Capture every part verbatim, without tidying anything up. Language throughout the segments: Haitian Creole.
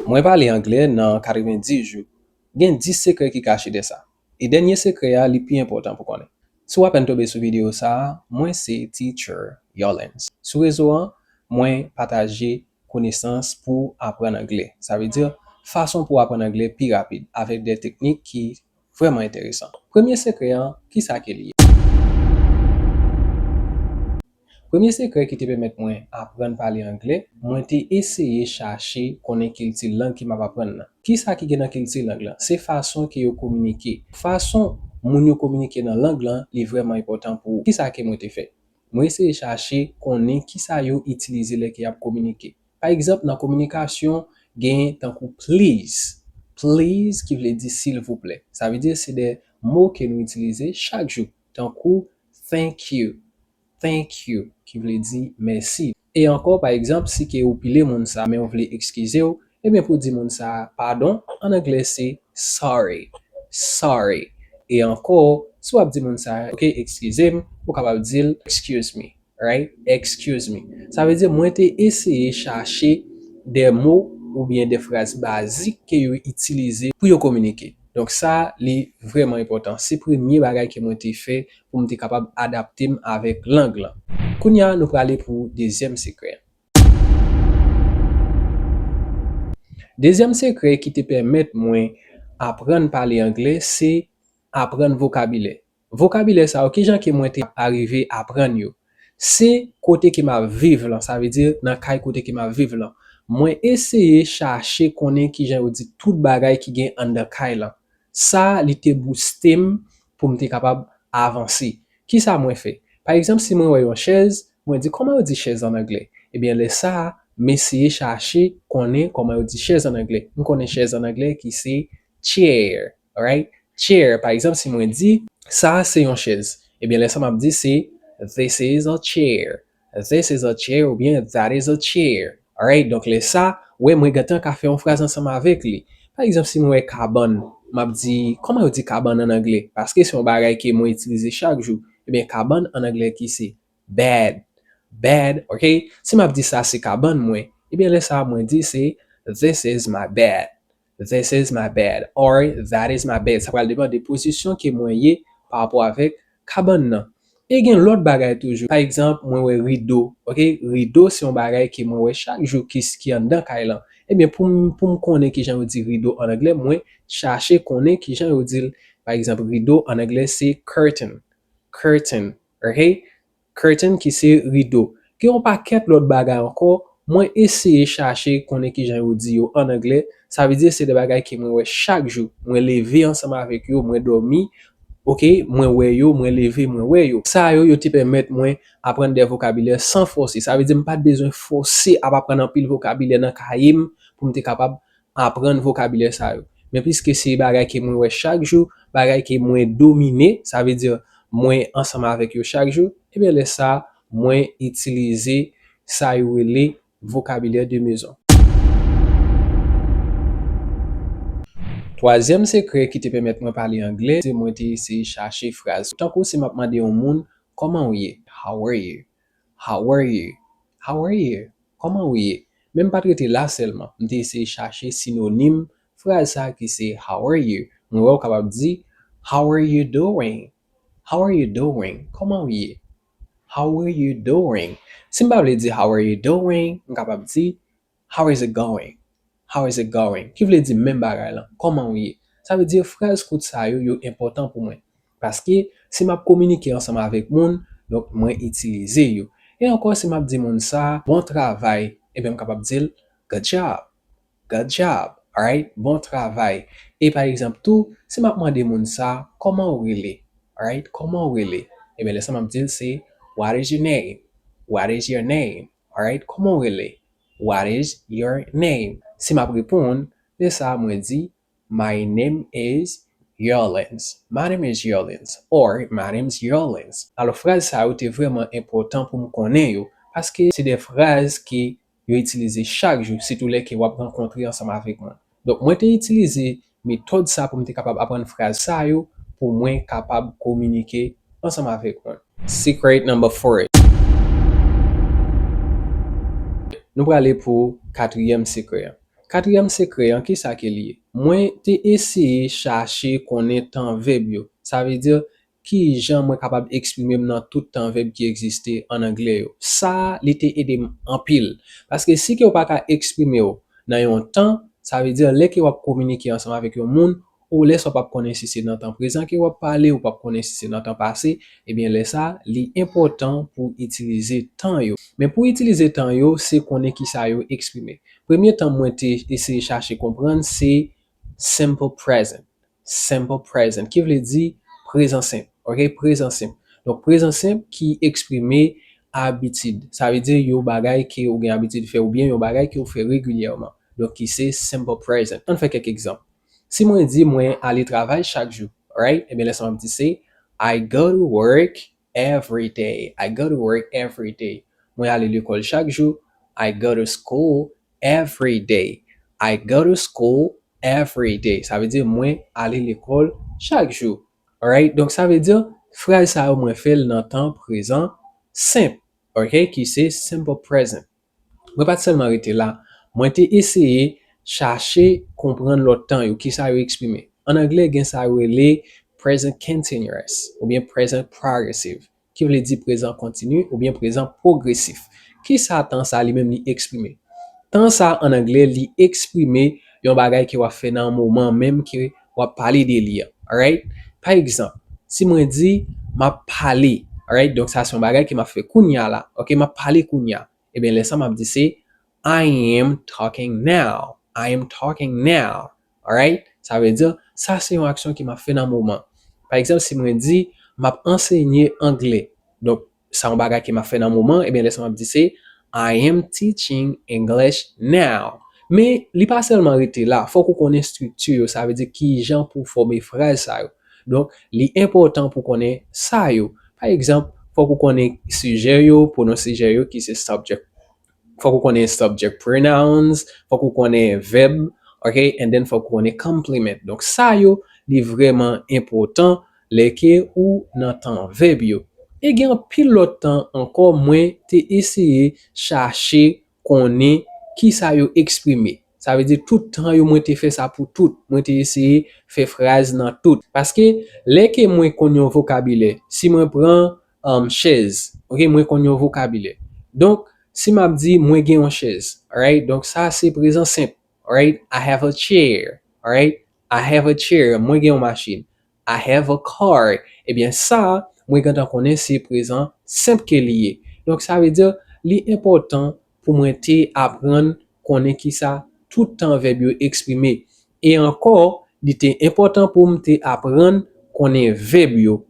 Mwen pale anglè nan katrevenndis jou. Gen dis sekrè ki kache dèyè sa. E dènye sekrè a, li pi enpòtan pou konnen. Si w apèn tonbe sou videyo sa a, mwen se Teacher Yolens. Sou rezo an, mwen pataje konesans pou aprann anglè. Sa vle di, fason pou aprann anglè pi rapid, avèk de teknik ki vrèman enteresan. Premye sekrè an, kisa ke li ye? Premye sekrè ki te pèmèt mwen aprann pale anglè, mwen te eseye chache konnen kilti lang ke m ap aprann nan. Kisa ki gen nan kilti lang lan? Se fason ke yo kominike. Fason moun yo kominike nan lang lan, li vrèman enpòtan pou ou. Kisa ke mwen te fè? Mwen eseye chache konnen kisa yo itilize lè ke y ap kominike. Pa egzanp, nan kominikasyon, gen tankou please. Please ki vle di silvouplè. Sa vle di se de mo ke nou itilize chak jou, tankou thank you. Thank you ki vle di mèsi. E ankò, pa egzanp, si ke ou pile moun sa, men ou vle eskize w, ebyen pou di moun sa padon, an anglè se sorry. Sorry. E ankò, si w ap di moun sa, ok, eskize m, ou kapab di l excuse me. Right? Excuse me. Sa vle di mwen te eseye chache de mo oubyen de fraz bazik ke yo itilize pou yo kominike. Donk sa, li vrèman enpòtan. Se premye bagay ke mwen te fè pou m te kapab adapte m avèk lang lan. Kounye a, nou prale pou dezyèm sekrè. Dezyèm sekrè ki te pèmèt mwen aprann pale anglè, se aprann vokabilè. Vokabilè sa yo, kijan ke mwen te arive aprann yo? Se kote ke m ap viv lan, sa vle di nan kay kote ke m ap viv lan. Mwen eseye chache konnen kijan yo di tout bagay ki gen anndan kay lan. Sa, li te bouste m pou m te kapab avanse. Kisa mwen fè? Pa egzanp, si mwen wè yon chèz, mwen di, "Kòman yo di chèz an anglè?" Ebyen, lè sa a, m eseye chache konnen kòman yo di chèz an anglè. M konnen chèz an anglè ki se chair, alright? Chair, pa egzanp, si mwen di, "Sa a se yon chèz," ebyen, lè sa m ap di se, "This is a chair." This is a chair oubyen that is a chair. Alright? Donk, lè sa, wè mwen gentan ka fè yon fraz ansanm avèk li. Pa egzanp, si mwen wè kabann, m ap di, "Kòman yo di kabann an anglè?" Paske se yon bagay ke mwen itilize chak jou. Ebyen, kabann an anglè ki se bed. Bed, ok? Si m ap di, "Sa se kabann mwen," ebyen, lè sa a, mwen di se, "This is my bed." This is my bed or that is my bed. Sa pral depann de pozisyon ke mwen ye pa rapò avèk kabann nan. E gen lòt bagay toujou. Pa egzanp, mwen wè rido, ok? Rido se yon bagay ke mwen wè chak jou ki, ki anndan kay lan. Ebyen, pou m, pou m konnen kijan yo di rido an anglè, mwen chache konnen kijan yo di l. Pa egzanp, rido an anglè se curtain. Curtain, ok? Curtain ki se rido. Gen yon pakèt lòt bagay ankò, mwen eseye chache konnen kijan yo di yo an anglè. Sa vle di se de bagay ke mwen wè chak jou. Mwen leve ansanm avèk yo, mwen dòmi, ok, mwen wè yo, mwen leve, mwen wè yo. Sa yo, yo te pèmèt mwen aprann de vokabilè san fòse. Sa vle di m pa t bezwen fòse ap aprann anpil vokabilè nan kaye m pou m te kapab aprann vokabilè sa yo. Men piske se bagay ke mwen wè chak jou, bagay ke mwen domine, sa vle di mwen ansanm avèk yo chak jou, ebyen lè sa, mwen itilize sa yo rele vocabulaire de maison. Twazyèm sekrè ki te pèmèt mwen pale anglè, se mwen te eseye chache fraz. Tankou si m ap mande yon moun, "Kòman w ye?" How are you? How are you? How are you? Kòman w ye? Men m pa t rete la sèlman. M te eseye chache sinonim fraz sa ki se how are you? Mwen wè w kapab di, "How are you doing? How are you doing?" Kòman w ye? How are you doing? Si m pa vle di how are you doing, m kapab di, "How is it going? How is it going?" Ki vle di menm bagay lan, "Kòman w ye?" Sa vle di fraz kout sa yo, yo enpòtan pou mwen. Paske si m ap kominike ansanm avèk moun, donk mwen itilize yo. E ankò, si m ap di moun sa, "Bon travay," ebyen m kapab di l, "Good job. Good job." Alright? "Bon travay." E pa egzanp tou, si m ap mande moun sa, "Kòman w rele?" Alright? "Kòman w rele?" Ebyen lè sa m ap di l se, "What is your name? What is your name?" Alright? "Kòman w rele?" "What is your name?" Si m ap reponn, lè sa a mwen di, "My name is Yolens." "My name is Yolens." Or, "My name is Yolens." Alò, fraz sa yo te vrèman enpòtan pou m konnen yo, paske se de fraz ke yo itilize chak jou, sitou lè ke w ap rankontre ansanm avèk moun. Donk, mwen te itilize metòd sa pou m te kapab aprann fraz sa yo, pou mwen kapab kominike ansanm avèk moun. Secret number four. Nou prale pou katriyèm sekrè an. Katriyèm sekrè an, kisa ke li ye? Mwen te eseye chache konnen tan vèb yo. Sa vle di, ki jan mwen kapab eksprime m nan tout tan vèb ki egziste ann anglè yo. Sa, li te ede m anpil. Paske si ke w pa ka eksprime w nan yon tan, sa vle di, lè ke w ap kominike ansanm avèk yon moun, ou lè sa w p ap konnen si se nan tan prezan ke w ap pale, ou p ap konnen si se nan tan pase, ebyen, lè sa, li enpòtan pou w itilize tan yo. Men pou w itilize tan yo, se konnen kisa yo eksprime. Premye tan mwen te eseye chache konprann, se simple present. Simple present, ki vle di prezan senp. Ok, prezan senp. Donk, prezan senp ki eksprime abitid. Sa vle di yon bagay ke ou gen abitid fè oubyen yon bagay ke ou fè regilyèman. Donk, ki se simple present. Ann fè kèk egzanp. Si mwen di mwen ale travay chak jou, right? Ebyen, lè sa m ap di se, I go to work every day. I go to work every day. Mwen ale lekòl chak jou. I go to school every day. I go to school every day. Sa vle di mwen ale lekòl chak jou. Alright? Donk, sa vle di fraz sa yo mwen fè l nan tan prezan senp, ok, ki se simple present. Mwen pa t sèlman rete la, mwen te eseye chache konprann lòt tan yo, kisa yo eksprime. Ann anglè, gen sa yo rele present continuous oubyen present progressive, ki vle di prezan kontini oubyen prezan pwogresif. Kisa tan sa li menm li eksprime? Tan sa ann anglè, li eksprime yon bagay ke w ap fè nan moman menm ke w ap pale de li a. Alright? Pa egzanp, si mwen di, m ap pale, alright? Donk, sa se yon bagay ke m ap fè kounye a la. Ok, m ap pale kounye a. Ebyen, lè sa m ap di se, I am talking now. I am talking now. Alright? Sa vle di, sa se yon aksyon ke m ap fè nan moman. Pa egzanp, si mwen di, m ap ansenye anglè. Donk, sa yon bagay ke m ap fè nan moman, ebyen, lè sa m ap di se, I am teaching English now. Men, li pa sèlman rete la. Fòk ou konnen estrikti yo, sa vle di ki jan pou w fòme fraz sa yo. Donk, li enpòtan pou w konnen sa yo. Pa egzanp, fòk ou konnen sijè yo, pwonon sijè yo, ki se subject. Fòk ou konnen subject pronouns, fòk ou konnen vèb, ok, and then fòk ou konnen complement. Donk, sa yo, li vrèman enpòtan lè ke ou nan tan vèb yo. E gen anpil lòt tan ankò, mwen te eseye chache konnen kisa yo eksprime. Sa vle di tout tan yo, mwen te fè sa pou tout. Mwen te eseye fè fraz nan tout. Paske lè ke mwen konn yon vokabilè, si mwen pran, um, chèz, ok, mwen konn yon vokabilè. Donk, si m ap di mwen gen yon chèz, alright? Donk, sa se prezan senp, alright? I have a chair, alright? I have a chair, mwen gen yon machin. I have a car. Ebyen, sa, mwen gentan konnen se prezan senp ke li ye. Donk, sa vle di, li enpòtan pou mwen te aprann konnen kisa tout tan vèb yo eksprime. E ankò, li te enpòtan pou m te aprann konnen vèb yo.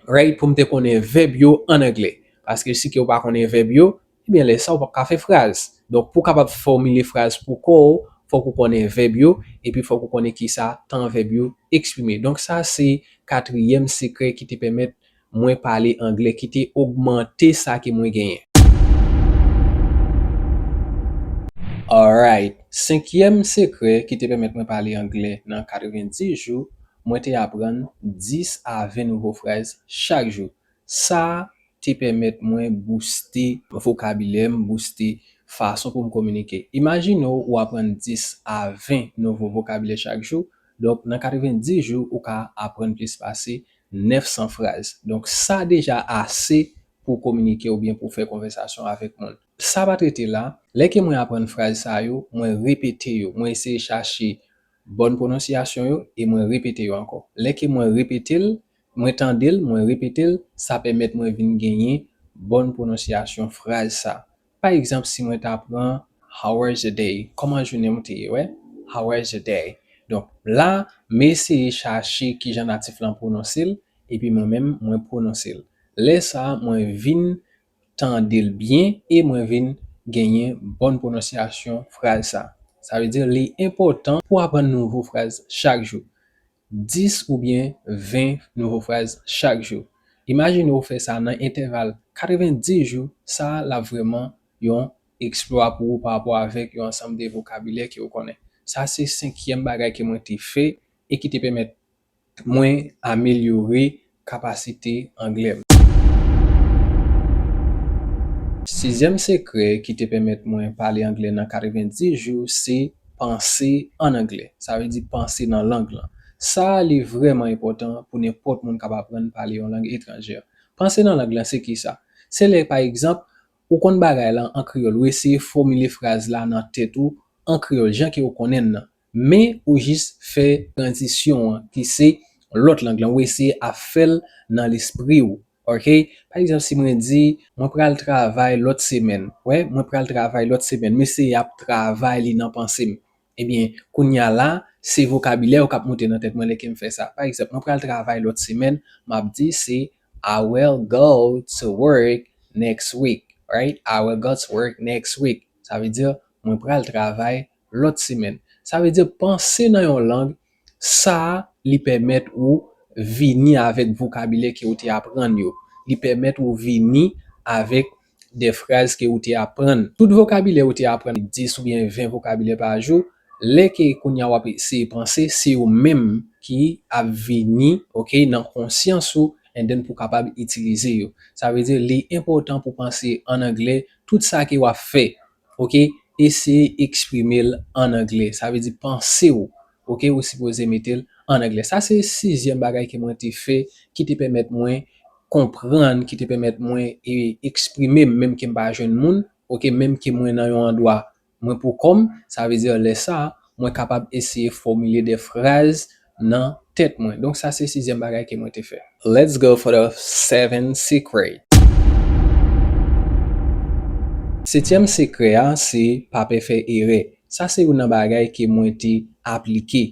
Right? Pou m te konnen vèb yo ann anglè. Paske si ke w pa konnen vèb yo, ebyen, lè sa, w p ap ka fè fraz. Donk, pou w kapab fòmile fraz pou kò w, fòk ou konnen vèb yo, epi fòk ou konnen kisa tan vèb yo eksprime. Donk, sa se katriyèm sekrè ki te pèmèt mwen pale anglè, ki te ogmante sa ke mwen genyen. Alright. Senkyèm sekrè ki te pèmèt mwen pale anglè nan katrevenndis jou, mwen te aprann dis a ven nouvo fraz chak jou. Sa te pèmèt mwen bouste vokabilè m, bouste fason pou m kominike. Imajine w, ou aprann dis a ven nouvo vokabilè chak jou. Donk, nan katrevenndis jou, ou ka aprann plis pase nèf san fraz. Donk, sa deja ase pou kominike oubyen pou fè konvèsasyon avèk moun. Sa pa t rete la, lè ke mwen aprann fraz sa yo, mwen repete yo, mwen eseye chache bòn pwononsyasyon yo e mwen repete yo ankò. Lè ke mwen repete l, mwen tande l, mwen repete l, sa pèmèt mwen vin genyen bòn pwononsyasyon fraz sa. Pa egzanp, si mwen ta pran, How was your day? Kòman jounen w te ye, wè? How was your day? Donk, la, m eseye chache kijan natif lan pwononse l, epi mwen menm, mwen pwononse l. Lè sa a, mwen vin tande l byen e mwen vin genyen bòn pwononsyasyon fraz sa. Sa vle di, li enpòtan pou aprann nouvo fraz chak jou. Dis oubyen ven nouvo fraz chak jou. Imajine w fè sa nan entèval katrevenndis jou, sa l ap vrèman yon eksplwa pou ou pa rapò avèk yon ansanm de vokabilè ke w konnen. Sa se senkyèm bagay ke mwen te fè e ki te pèmèt mwen amelyore kapasite anglè m. Sizyèm sekrè ki te pèmèt mwen pale anglè nan katrevenndis jou, se panse an anglè. Sa vle di panse nan lang lan. Sa li vrèman enpòtan pou nenpòt moun k ap aprann pale yon lang etranjè. Panse nan lang lan se kisa? Se lè, pa egzanp, ou konn bagay lan an kreyòl, ou eseye fòmile fraz la nan tèt ou an kreyòl, jan ke ou konnen l nan. Men ou jis fè tranzisyon an, ki se lòt lang lan, ou eseye ap fè l nan lespri w. Oke? Pa egzanp, si mwen di, mwen pral travay lòt semèn. Wè, mwen pral travay lòt semèn. M eseye ap travay li nan panse m. Ebyen, kounye a la, se vokabilè yo k ap monte nan tèt mwen lè ke m fè sa. Pa egzanp, mwen pral travay lòt semèn, m ap di se I will go to work next week, right? I will go to work next week. Sa vle di, mwen pral travay lòt semèn. Sa vle di, panse nan yon lang, sa li pèmèt ou vini avèk vokabilè ke ou te aprann yo. Li pèmèt ou vini avèk de fraz ke ou te aprann. Tout vokabilè ou te aprann, dis oubyen ven vokabilè pa jou, lè ke kounye a w ap eseye panse, se yo menm ki ap vini, oke, nan konsyans ou, and then pou kapab itilize yo. Sa vle di, li enpòtan pou panse an anglè, tout sa ke w ap fè, oke, eseye eksprime l an anglè. Sa vle di, panse w, oke, ou sipoze mete l an anglè. Sa se sizyèm bagay ke mwen te fè, ki te pèmèt mwen konprann, ki te pèmèt mwen, e, eksprime m, menm ke m pa jwenn moun, oke, menm ke mwen nan yon andwa, mwen pou kò m, sa vle di lè sa, mwen kapab eseye fòmile de fraz nan tèt mwen. Donk, sa se sizyèm bagay ke mwen te fè. Let's go for the seven secret. Setyèm sekrè a, se pa pè fè erè. Sa se youn nan bagay ke mwen te aplike.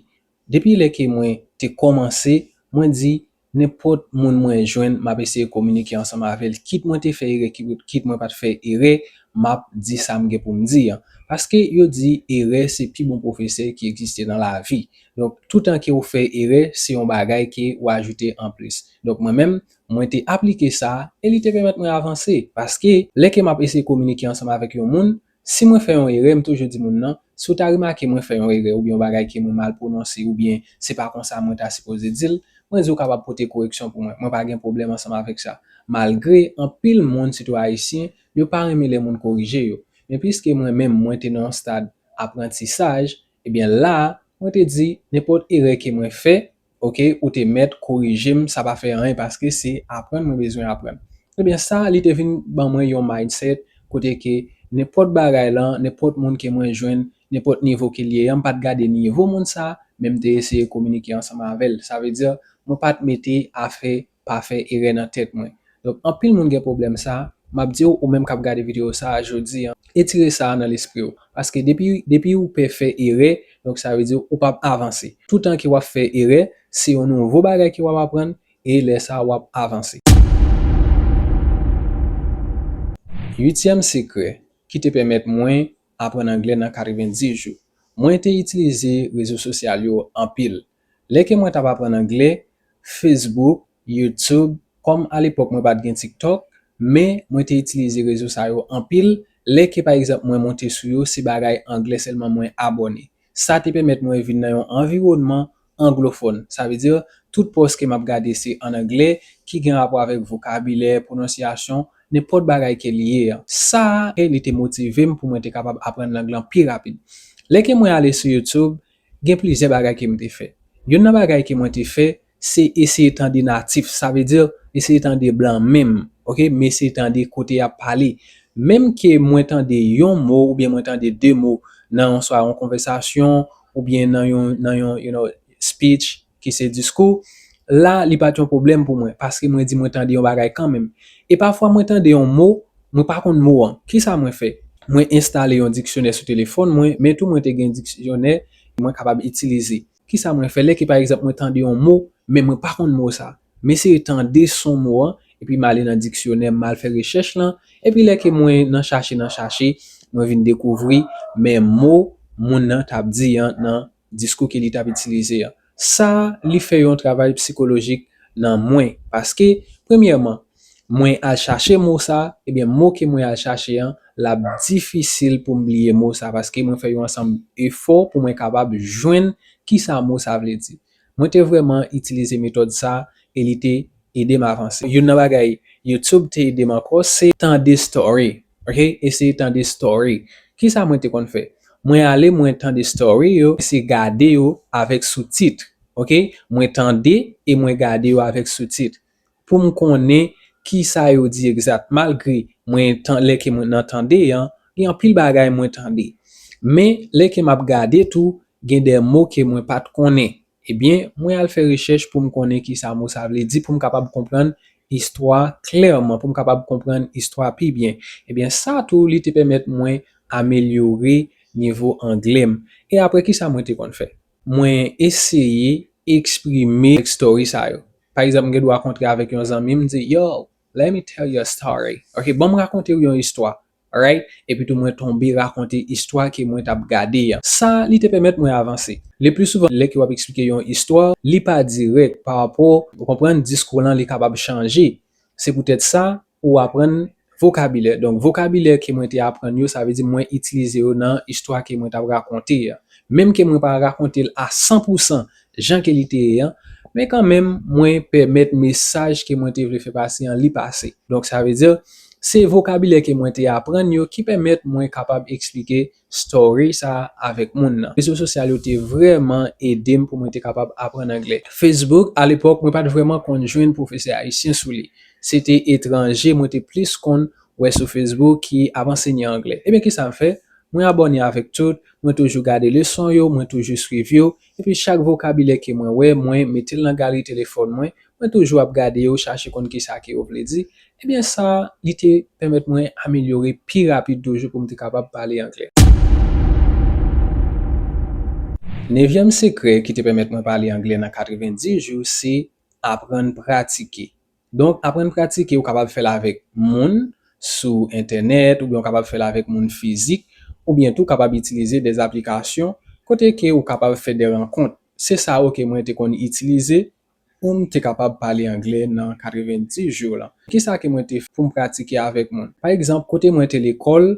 Depi lè ke mwen te kòmanse, mwen di, nenpòt moun mwen jwenn, m ap eseye kominike ansanm avè l. Kit mwen te fè erè, kit, kit mwen pa t fè erè, m ap di sa m gen pou m di an. Paske yo di erè se pi bon pwofesè ki egziste nan lavi. Donk, toutan ke w fè erè, se yon bagay ke w ajoute anplis. Donk, mwen menm, mwen te aplike sa e li te pèmèt mwen avanse. Paske, lè ke m ap eseye kominike ansanm avèk yon moun, si mwen fè yon erè, m toujou di moun nan, si w ta remake mwen fè yon erè oubyen yon bagay ke mwen mal pwononse oubyen se pa konsa mwen ta sipoze di l, mwen di w kapab pote koreksyon pou mwen. Mwen pa gen pwoblèm ansanm avèk sa. Malgre anpil moun, sitou ayisyen, yo pa renmen lè moun korije yo. Men piske mwen menm, mwen te nan yon stad aprantisaj, ebyen la, mwen te di, nenpòt erè ke mwen fè, oke, ou te mèt korije m, sa pa fè anyen paske se aprann mwen bezwen aprann. Ebyen, sa, li te vin ban mwen yon mindset kote ke nenpòt bagay lan, nenpòt moun ke mwen jwenn, nenpòt nivo ke l ye an, m pa t gade nivo moun sa, men m te eseye kominike ansanm avè l. Sa vle di, mwen pa t mete afè pa fè erè nan tèt mwen. Donk, anpil moun gen pwoblèm sa, m ap di w, ou menm k ap gade videyo sa a jodi an, etire sa a nan lespri w. Paske depi, depi ou pè fè erè, donk sa vle di ou p ap avanse. Toutan ke w ap fè erè, se yon nouvo bagay ke w ap aprann, e lè sa a w ap avanse. Uityèm sekrè ki te pèmèt mwen aprann anglè nan katrevenndis jou. Mwen te itilize rezo sosyal yo anpil. Lè ke mwen t ap aprann anglè, Facebook, YouTube, kòm alepòk mwen pa t gen TikTok, men mwen te itilize rezo sa yo anpil. Lè ke pa egzanp mwen monte sou yo, se bagay anglè sèlman mwen abòne. Sa te pèmèt mwen vin nan yon anviwònman anglofòn. Sa vle di, tout pòs ke m ap gade se an anglè, ki gen rapò avèk vokabilè, pwononsyasyon, nenpòt bagay ke li ye an. Sa, li te motive m pou mwen te kapab aprann lang lan pi rapid. Lè ke mwen ale sou YouTube, gen plizyè bagay ke m te fè. Youn nan bagay ke mwen te fè, se eseye tande natif. Sa vle di, eseye tande blan menm. Oke? M eseye tande kote y ap pale. Menm ke mwen tande yon mo oubyen mwen tande de mo nan yon, swa yon konvèsasyon oubyen nan yon, nan yon, you know, speech, ki se diskou, la, li pa t yon pwoblèm pou mwen, paske mwen di mwen tande yon bagay kanmenm. E pafwa mwen tande yon mo, mwen pa konn mo an. Kisa mwen fè? Mwen enstale yon diksyonè sou telefòn mwen, men tou mwen te gen diksyonè mwen kapab itilize. Kisa mwen fè? Lè ke pa egzanp mwen tande yon mo, men mwen pa konn mo sa, m eseye tande son mo an, epi m ale nan diksyonè, m al fè rechèch lan, epi lè ke mwen nan chache, nan chache, mwen vin dekouvri, men mo moun nan t ap di an nan diskou ke li t ap itilize an. Sa, li fè yon travay sikolojik nan mwen, paske, premyèman, mwen al chache mo sa, ebyen, mo ke mwen al chache an, l ap difisil pou m bliye mo sa, paske mwen fè yon ansanm efò pou mwen kapab jwenn kisa mo sa vle di. Mwen te vrèman itilize metòd sa e li te ede m avanse. Youn nan bagay YouTube te ede m ankò, se tande story. Oke? Eseye tande story. Kisa mwen te konn fè? Mwen ale, mwen tande story yo, se gade yo avèk soutit. Ok? Mwen tande e mwen gade yo avèk soutit. Pou m konnen ki sa yo di egzat. Malgre mwen tan, lè ke mwen nan tande an, gen anpil bagay mwen tande. Men, lè ke m ap gade tou, gen de mo ke mwen pa t konnen. Ebyen, mwen al fè rechèch pou m konnen ki sa mo sa vle di, pou m kapab konprann istwa klèman, pou m kapab konprann istwa pi byen. Ebyen, sa tou, li te pèmèt mwen amelyore nivo anglè m. E apre, ki sa mwen te konn fè? Mwen eseye eksprime story sa yo. Pa egzanp, m gen dwa kontre avèk yon zanmi, m di, "Yo, let me tell you a story." Ok, ban m rakonte w yon istwa. Alright? Epi tou mwen tonbe rakonte istwa ke mwen t ap gade an. Sa, li te pèmèt mwen avanse. Le pli souvan, lè ke w ap eksplike yon istwa, li pa dirèk pa rapò, ou konprann, diskou lan, li kapab chanje. Se poutèt sa, ou aprann vokabilè. Donk, vokabilè ke mwen te aprann yo, sa vle di mwen itilize yo nan istwa ke mwen t ap rakonte an. Menm ke mwen pa rakonte l a san pou san jan ke li te ye an, men kanmenm, mwen pèmèt mesaj ke mwen te vle fè pase an, li pase. Donk, sa vle di, se vokabilè ke mwen te aprann yo ki pèmèt mwen kapab eksplike story sa a avèk moun nan. Rezo sosyal yo te vrèman ede m pou mwen te kapab aprann anglè. Facebook, alepòk, mwen pa t vrèman konn jwenn pwofesè ayisyen sou li. Se te etranje mwen te plis konn wè sou Facebook ki ap ansenye anglè. Ebyen, ki sa m fè? Mwen abòne avèk tout, mwen toujou gade leson yo, mwen toujou swiv yo, epi chak vokabilè ke mwen wè, mwen mete l nan galri telefòn mwen, mwen toujou ap gade yo, chache konn ki sa ke yo vle di. Ebyen, sa, li te pèmèt mwen amelyore pi rapid toujou pou m te kapab pale anglè. Nevyèm sekrè ki te pèmèt mwen pale anglè nan katrevenndis jou, se aprann pratike. Donk, aprann pratike, ou kapab fè l avèk moun sou entènèt, oubyen ou kapab fè l avèk moun fizik, oubyen tou kapab itilize de aplikasyon kote ke ou kapab fè de rankont. Se sa yo ke mwen te konn itilize pou m te kapab pale anglè nan katrevenndis jou lan. Ki sa ke mwen te fè pou m pratike avèk moun? Pa egzanp, kote mwen te lekòl,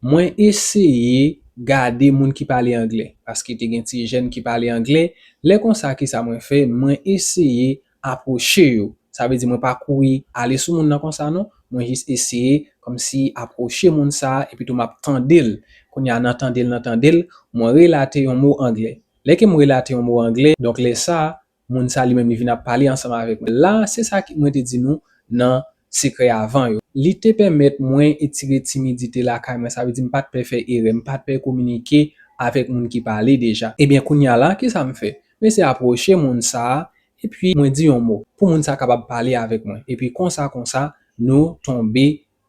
mwen eseye gade moun ki pale anglè, paske te gen ti jèn ki pale anglè. Lè konsa, ki sa mwen fè? Mwen eseye apwoche yo. Sa vle di mwen pa kouri ale sou moun nan konsa non. Mwen jis eseye kòmsi apwoche moun sa a, epi tou m ap tande l. Kounye a, nan tande l, nan tande l, mwen relate yon mo anglè. Lè ke m relate yon mo anglè, donk lè sa a, moun sa li menm li vin ap pale ansanm avèk mwen. La, se sa ki mwen te di nou nan sekrè avan yo. Li te pèmèt mwen etire timidite lakay mwen. Sa vle di m pa t pè fè erè, m pa t pè kominike avèk moun ki pale deja. Ebyen, kounye a la, ki sa m fè? M eseye apwoche moun sa a, epi mwen di yon mo pou moun sa a kapab pale avèk mwen. Epi konsa, konsa, nou tonbe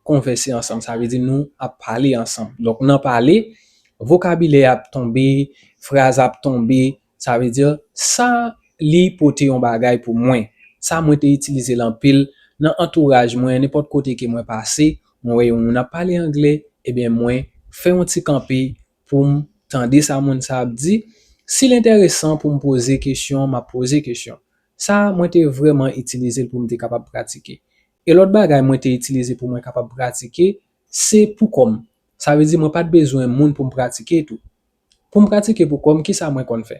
konvèse ansanm. Sa vle di nou ap pale ansanm. Donk, nan pale, vokabilè ap tonbe, fraz ap tonbe. Sa vle di sa li pote yon bagay pou mwen. Sa mwen te itilize l anpil nan antouraj mwen, nenpòt kote ke mwen pase, mwen wè yon moun ap pale anglè, ebyen mwen fè yon ti kanpe pou m tande sa moun sa ap di. Si l enteresan pou m poze kesyon, m ap poze kesyon. Sa mwen te vrèman itilize l pou m te kapab pratike. E lòt bagay mwen te itilize pou mwen kapab pratike, se pou kò m. Sa vle di mwen pa t bezwen moun pou m pratike tou. Pou m pratike pou kò m, ki sa mwen konn fè?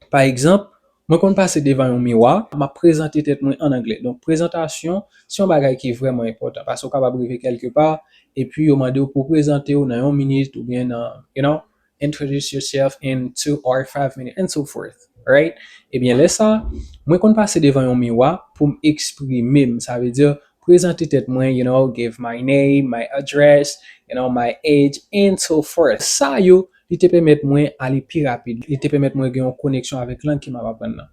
Pa egzanp, mwen konn pase devan yon miwa, m ap prezante tèt mwen an anglè. Donk, prezantasyon, se yon bagay ki vrèman enpòtan, paske w kapab rive kèlke pa, epi yo mande w pou w prezante w nan yon minit oubyen nan, you know, introduce yourself in two or five minutes, and so forth, right? Ebyen, lè sa, mwen konn pase devan yon miwa pou m eksprime m, sa vle di, prezante tèt mwen, you know, give my name, my address, you know, my age, and so forth. Sa yo, li te pèmèt mwen ale pi rapid. Li te pèmèt mwen gen yon koneksyon avèk lang ke m ap aprann nan.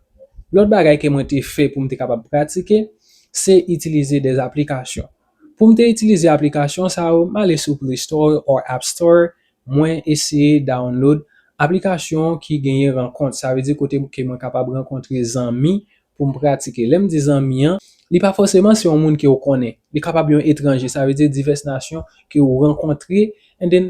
Lòt bagay ke mwen te fè pou m te kapab pratike, se itilize de aplikasyon. Pou m te itilize aplikasyon sa yo, m ale sou Play Store or App Store, mwen eseye download aplikasyon ki genyen rankont. Sa vle di kote ke mwen kapab rankontre zanmi pou m pratike. Lè m di zanmi an, li pa fòseman se yon moun ke w konnen. Li kapab yon etranje, sa vle di divès nasyon ke w rankontre. And then,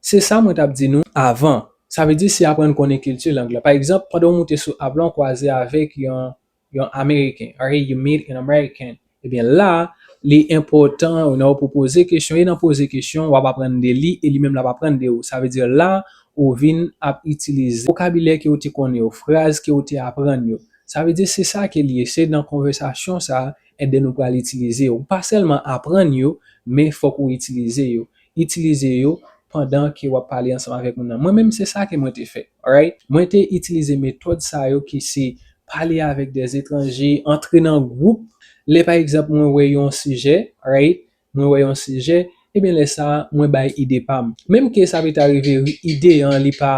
se sa mwen t ap di nou avan. Sa vle di se aprann konnen kilti lang la. Pa egzanp, pandan w moute sou app la, w kwaze avèk yon, yon Ameriken. Alright, you meet an American. Ebyen la, li enpòtan, you know, pou poze kesyon, e nan poze kesyon, w ap aprann de li, e li menm l ap aprann de ou. Sa vle di la, ou vin ap itilize vokabilè ke w te konnen yo, fraz ke w te aprann yo. Sa vle di se sa ke li ye, se nan konvèsasyon sa a, and then ou pral itilize yo. Ou pa sèlman aprann yo, men fòk ou itilize yo. Itilize yo pandan ke w ap pale ansanm avèk moun nan. Mwen menm, se sa ke mwen te fè, alright? Mwen te itilize metòd sa yo ki se pale avèk dè etranje, antre nan gwoup. Lè, pa egzanp, mwen wè yon sijè, alright? Mwen wè yon sijè, ebyen, lè sa a, mwen bay ide pa m. Menm ke sa pete rive ide an, li pa,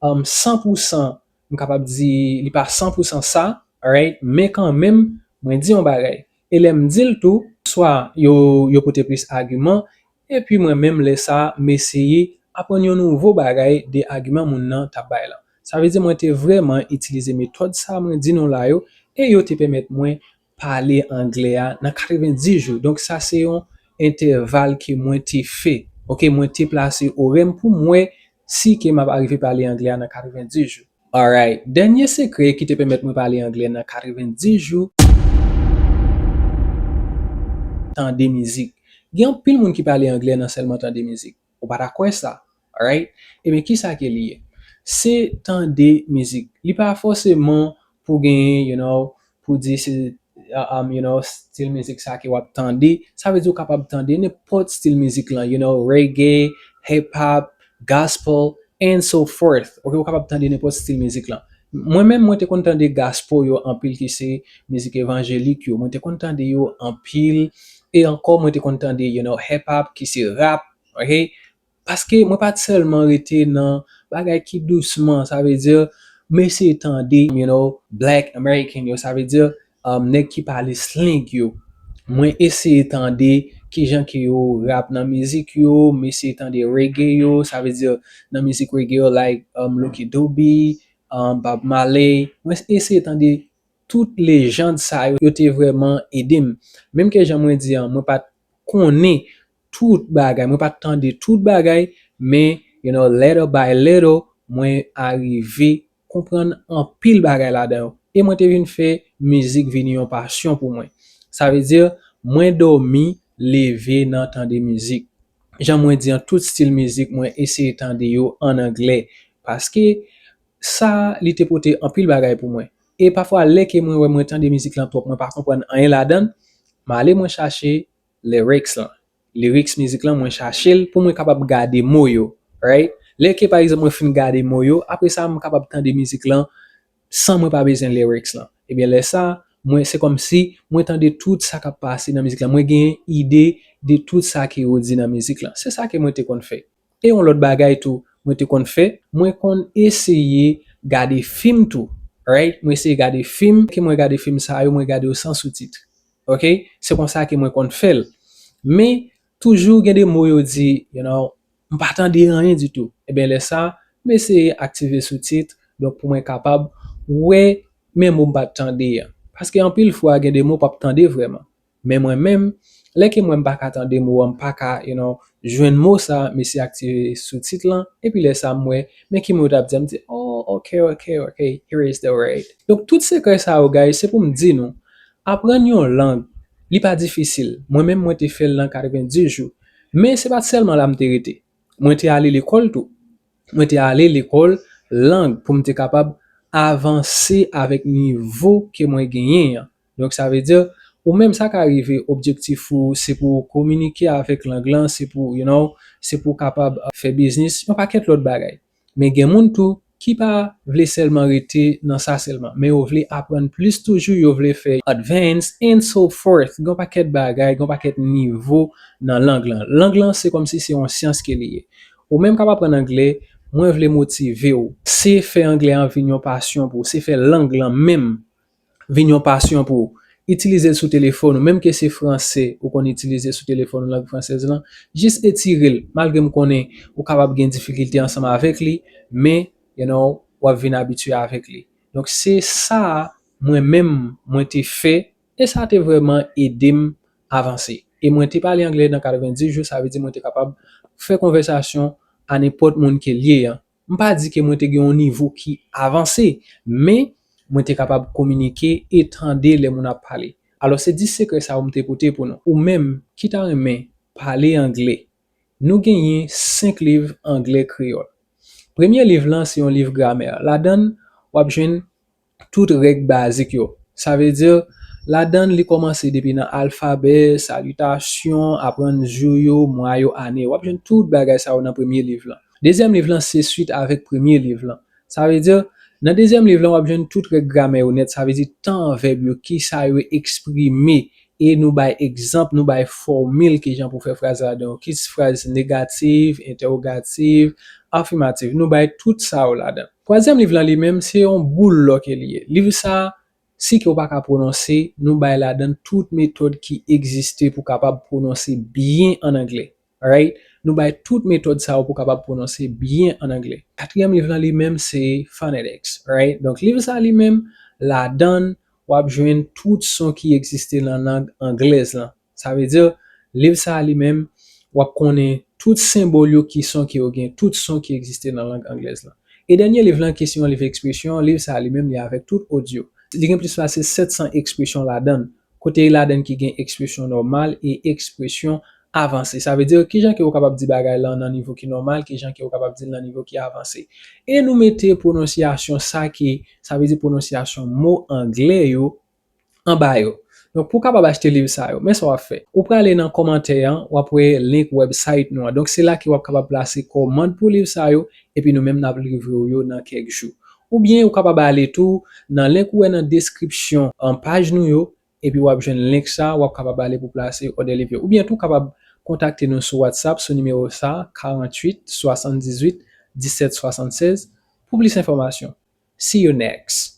um, san pou san, m kapab di, li pa san pou san sa, alright? Men kanmenm, mwen di yon bagay. E lè m di l tou, swa yo, yo pote plis agiman, epi mwen menm, lè sa a, m eseye aprann yon nouvo bagay de agiman moun nan t ap bay lan. Sa vle di mwen te vrèman itilize metòd sa mwen di nou la yo, e yo te pèmèt mwen pale anglè a nan katrevenndis jou. Donk, sa se yon entèval ke mwen te fè. Oke, mwen te plase orè m pou m wè si ke m ap arive pale anglè a nan katrevenndis jou. Alright. Dènye sekrè ki te pèmèt mwen pale anglè nan katrevenndis jou, tande mizik. Gen anpil moun ki pale anglè nan sèlman tande mizik. Ou pa ta kwè sa, alright? Ebyen, kisa ke li ye? Se tande mizik. Li pa fòseman pou genyen, you know, pou di se, uh, um, you know, stil mizik sa ke w ap tande. Sa vle di ou kapab tande nenpòt stil mizik lan, you know, reggae, hip hop, gospel, and so forth. Oke, ou kapab tande nenpòt stil mizik lan. Mwen menm, mwen te konn tande gospel yo anpil, ki se mizik evanjelik yo. Mwen te konn tande yo anpil. E ankò, mwen te konn tande, you know, hip hop, ki se rap, oke? Paske mwen pa t sèlman rete nan bagay ki dousman, sa vle di, m eseye tande, you know, Black American yo, sa vle di, um, nèg ki pale slang yo. Mwen eseye tande kijan ke yo rap nan mizik yo, m eseye tande reggae yo, sa vle di, nan mizik reggae yo, like, um, Lucky Dube, um, Bob Marley. Mwen eseye tande tout lejand sa yo, yo te vrèman ede m. Menm ke jan mwen di an, mwen pa t konnen tout bagay, mwen pa t tande tout bagay, men, you know, little by little, mwen arive konprann anpil bagay ladan yo. E mwen te vin fè mizik vini yon pasyon pou mwen. Sa vle di, mwen dòmi, leve nan tande mizik. Jan mwen di an, tout stil mizik, mwen eseye tande yo an anglè. Paske sa, li te pote anpil bagay pou mwen. E pafwa, lè ke mwen wè mwen tande mizik lan twòp, mwen pa konprann anyen ladan l, m ale mwen chache lyrics lan. Lyrics mizik lan, mwen chache l pou mwen kapab gade mo yo, right? Lè ke, pa egzanp, mwen fin gade mo yo, apre sa, m kapab tande mizik lan san mwen pa bezwen lyrics lan. Ebyen, lè sa, mwen, se kòmsi mwen tande tout sa k ap pase nan mizik lan. Mwen gen ide de tout sa ke yo di nan mizik lan. Se sa ke mwen te konn fè. E yon lòt bagay tou, mwen te konn fè, mwen konn eseye gade fim tou, right? Mwen eseye gade fim, ke mwen gade fim sa yo, mwen gade yo san soutit. Oke? Se konsa ke mwen konn fè l. Men, toujou gen de mo yo di, you know, m pa tande anyen ditou. Ebyen, lè sa, m eseye aktive soutit, donk pou mwen kapab wè men mo m pa t tande an. Paske anpil fwa, gen de mo w p ap tande vrèman. Men mwen menm, lè ke mwen m pa ka tande mo an, m pa ka, you know, jwenn mo sa, m eseye aktive soutit lan, epi lè sa m wè, men ki mo yo t ap di an, m di, oh, ok, ok, ok, here is the word. Donk, tout sekrè sa yo, guys, se pou m di nou, aprann yon lang, li pa difisil. Mwen menm, mwen te fè l nan katrevenndis jou. Men se pa t sèlman la m te rete. Mwen te ale lekòl tou. Mwen te ale lekòl lang pou m te kapab avanse avèk nivo ke mwen genyen an. Donk, sa vle di, ou menm sa ka rive, objektif ou, se pou w kominike avèk lang lan, se pou, you know, se pou w kapab, uh, fè biznis, yon pakèt lòt bagay. Men gen moun tou ki pa vle sèlman rete nan sa sèlman, men yo vle aprann plis toujou, yo vle fè advance and so forth. Gen yon pakèt bagay, gen yon pakèt nivo nan lang lan. Lang lan, se kòmsi se yon syans ke li ye. Ou menm k ap aprann anglè, mwen vle motive w. Se fè anglè an vin yon pasyon pou w, se fè lang lan menm vin yon pasyon pou w. Itilize l sou telefòn ou, menm ke se franse ou konn itilize sou telefòn ou, lang fransèz lan, jis etire l, malgre m konnen ou kapab gen difikilte ansanm avèk li, men, you know, w ap vin abitye avèk li. Donk, se sa mwen menm mwen te fè, e sa te vrèman ede m avanse. E mwen te pale anglè nan katrevenndis jou, sa vle di mwen te kapab fè konvèsasyon a nenpòt moun ke l ye an. M pa di ke mwen te gen yon nivo ki avanse, men mwen te kapab kominike e tande lè moun ap pale. Alò, se dis sekrè sa yo m te pote pou nou. Ou menm ki ta renmen pale anglè, nou genyen senk liv anglè kreyòl. Premye liv lan se yon liv gramè. Ladan l, w ap jwenn tout règ bazik yo. Sa vle di, Ladan l, li kòmanse depi nan alfabè, salitasyon, aprann jou yo, mwa yo, ane. W ap jwenn tout bagay sa yo nan premye liv lan. Dezyèm liv lan se swit avèk premye liv lan. Sa vle di, nan dezyèm liv lan, w ap jwenn tout règ gramè yo nèt. Sa vle di tan vèb yo, ki sa yo eksprime. E nou bay egzanp, nou bay fòmil kijan pou fè fraz ladan yo, ki fraz negatif, entèwogatif, afimatif. Nou bay tout sa yo ladan. Twazyèm liv lan li menm, se yon boul lò ke li ye. Liv sa, si ke w pa ka pwononse, nou bay ladan tout metòd ki egziste pou kapab pwononse byen an anglè. Right? Nou bay tout metòd sa yo pou kapab pwononse byen an anglè. Katriyèm liv lan li menm se phonetics, right? Donk liv sa li menm, ladan l, w ap jwenn tout son ki egziste nan lang anglèz lan. Sa vle di, liv sa li menm, w ap konnen tout senbòl yo, ki son ke yo gen, tout son ki egziste nan lang anglèz lan. E dènye liv lan ki se yon liv ekspresyon, liv sa li menm li avèk tout odyo. Li gen plis pase sèt san ekspresyon ladan l. Kote ladan l ki gen ekspresyon nòmal e ekspresyon avanse. Sa vle di, kijan ke w kapab di bagay lan nan nivo ki nòmal, kijan ke w kapab di l nan nivo ki avanse. E nou mete pwononsyasyon sa ki, sa vle di pwononsyasyon mo anglè yo anba yo. Donk, pou w kapab achte liv sa yo, men sa w ap fè. Ou prale nan kòmantè an, w ap wè link website nou an. Donk, se la ke w ap kapab plase kòmand pou liv sa yo, epi nou menm n ap livre w yo nan kèk jou. Oubyen, ou kapab ale tou nan link ou wè nan deskripsyon an paj nou yo, epi w ap jwenn link sa, w ap kapab ale pou plase òdè liv yo. Oubyen tou, w kapab kontakte nou sou WhatsApp, sou nimewo sa, karanntuit, swasanndizwit, disèt, swasannsèz, pou plis enfòmasyon. See you next.